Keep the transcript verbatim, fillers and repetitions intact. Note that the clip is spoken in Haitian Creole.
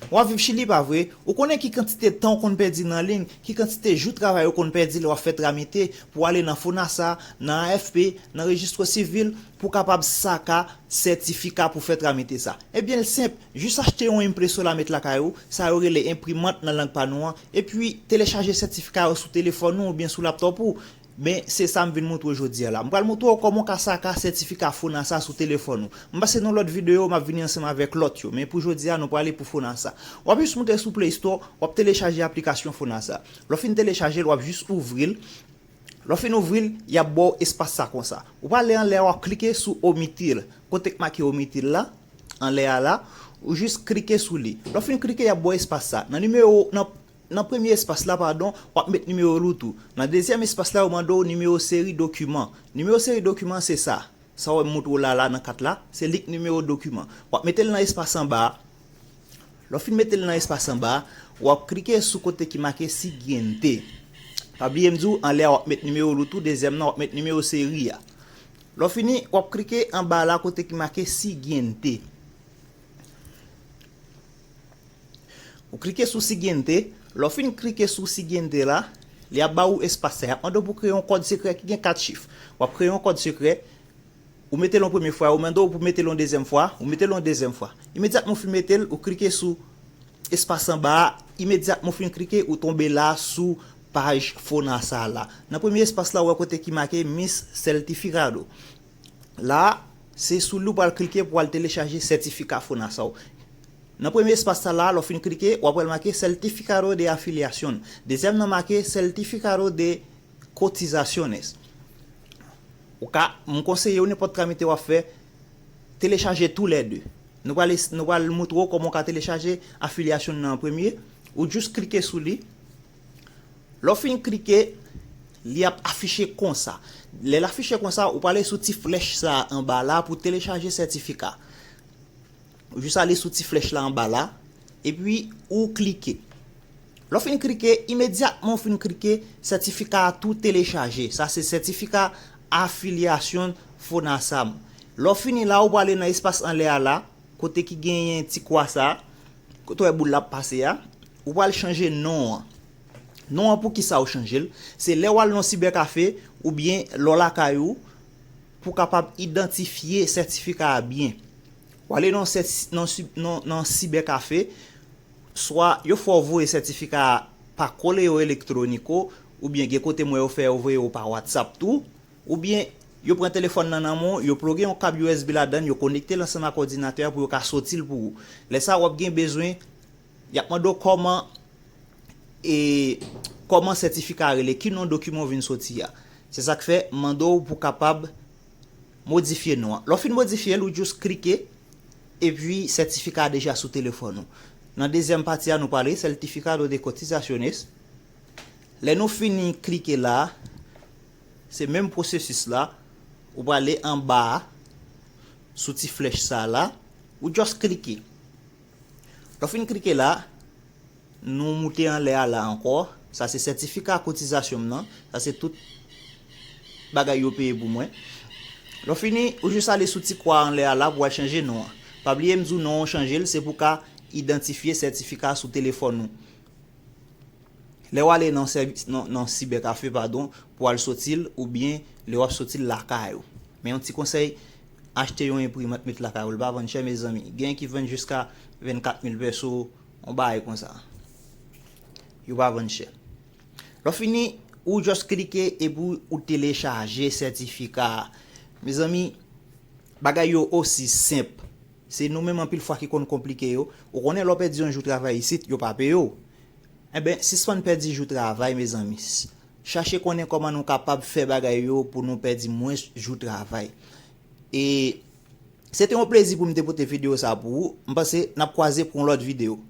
W ap viv Chili, pa vre? Ou konnen ki kantite tan w konn pèdi nan liy, ki kantite jou travay ou konn pèdi lè w ap fè tramite pou w ale nan FONASA, nan A F P, nan rejistro sivil, pou w kapab saka sètifika pou fè tramite sa? Ebyen, l senp, jis achte yon impreso la met lakay ou, sa yo rele enprimant nan lang pa nou an, epi telechaje sètifika yo sou telefòn ou oubyen sou laptòp ou. Men, se sa m vin montre w jodi a la. M pral montre w kòman w ka saka sètifika FONASA sou telefòn ou. M panse nan lòt videyo, m ap vini ansanm avèk lòt yo. Men pou jodi a, nou prale pou FONASA. W ap jis moute sou Play Store, w ap telechaje aplikasyon FONASA. Lè w fin telechaje l, w ap jis ouvri l. Lè w fin ouvri l, y ap ba w espas sa konsa. Ou prale anlè a, w ap klike sou Omitir. Kote k make Omitir la, anlè a la, ou jis klike sou li. Lè w fin klike, y ap ba w espas sa. Nan nimewo, nan Nan premye espas la, padon, w ap met nimewo Loutou. Nan dezyèm espas la, yo mande w nimewo seri dokiman. Nimewo seri dokiman se sa. Sa w wè m montre w la, la nan kat la, se li k nimewo dokiman. W ap mete l nan espas anba a. Lè w fin mete l nan espas anba a, w ap klike sou kote ki make Siguiente. Pa bliye m di w, anlè a w ap met nimewo Loutou, dezyèm nan w ap met nimewo seri a. Lè w fini, w ap klike anba la kote ki make Siguiente. Ou klike sou Siguiente. Lè w fin klike sou Siguiente la, li ap ba ou espas sa. Y ap mande w pou kreye yon kòd sekrè ki gen kat chif. W ap kreye yon kòd sekrè. Ou mete l yon premye fwa, ou mande w pou mete l yon dezyèm fwa, ou mete l yon dezyèm fwa. Imedyatman w fin mete l, ou klike sou espas anba a. Imedyatman w fin klike, ou tonbe la sou paj FONASA la. Nan premye espas la, ou wè kote ki make Mis Certificado. La, se sou li w pral klike pou w al telechaje sètifika FONASA w. Nan premye espas sa la, lè w fin klike, w ap wè l make Certificado de Afiliación. Dezyèm nan make Certificado de Cotizaciones. Ou ka, m konseye w nenpòt tramite w ap fè, telechaje toulède. Nou pral, nou pral montre w kòman w ka telechaje afilyasyon nan an premye. Ou jis klike sou li. Lè w fin klike, li ap afiche konsa. Lè l afiche konsa, ou prale sou ti flèch sa anba la pou telechaje sètifika. Ou jis ale sou ti flèch la anba la, epi ou klike. Lè w fin klike, imedyatman w fin klike, sètifika a tou telechaje. Sa se sètifika afilyasyon FONASA m. Lè w fini la, ou prale nan espas anlè a la, kote ki genyen ti kwa sa, kote w wè boul la ap pase a, ou pral chanje non an. Non an, pou ki sa ou chanje l? Se lè w al nan sibèkafe oubyen lè w lakay ou, pou w kapab idantifye sètifika a byen. W ale nan sèti-, nan si-, nan, nan sibèkafe, swa yo fè w voye sètifika a pa kòleyo elektwoniko, oubyen gen kote m wè yo fè yo voye w pa WhatsApp tou, oubyen yo pran telefòn nan nan men w, yo ploge yon kab U S B ladan l, yo konekte l ansanm ak òdinatè a pou yo ka soti l pou ou. Lè sa a, w ap gen bezwen, y ap mande w kòman, e, kòman sètifika a rele, ki non dokiman w vin soti a. Se sa k fè m mande w pou w kapab modifye non an. Lè w fin modifye l, ou jis klike, epi sètifika a deja sou telefòn ou. Nan dezyèm pati a, nou prale, Certificado de Cotizaciones. Lè nou fini klike la, se menm pwosesis la, ou prale anba a, sou ti flèch sa la, ou jis klike. Lè w fin klike la, nou moute anlè a la ankò. Sa se sètifika kotizasyon m nan. Sa se tout bagay yo peye pou mwen. Lè w fini, ou jis ale sou ti kwa anlè a la pou w al chanje non an. Pa bliye m di w non an w chanje l, se pou w ka idantifye sètifika a sou telefòn ou. Lè w ale nan sèvis, nan, nan sibèkafe, padon, pou w al soti l, oubyen lè w ap soti l lakay ou. Men yon ti konsèy, achte yon enprimant met lakay ou, li pa vann chè, mezanmi. Gen ki vann jiska vennkat mil pèso, yon bagay konsa. Yo pa vann chè. Lè w fini, ou jis klike epi ou telechaje sètifika a. Mezanmi, bagay yo osi senp. Se nou menm anpil fwa ki konn konplike yo. Ou konnen lè w pèdi yon jou travay isit, yo pa peye w. Enben, sispann pèdi jou travay, mezanmi. Chache konnen kòman nou kapab fè bagay yo pou nou pèdi mwens jou travay. E se te yon plezi pou m te pote videyo sa pou ou. M panse n ap kwaze pou yon lòt videyo.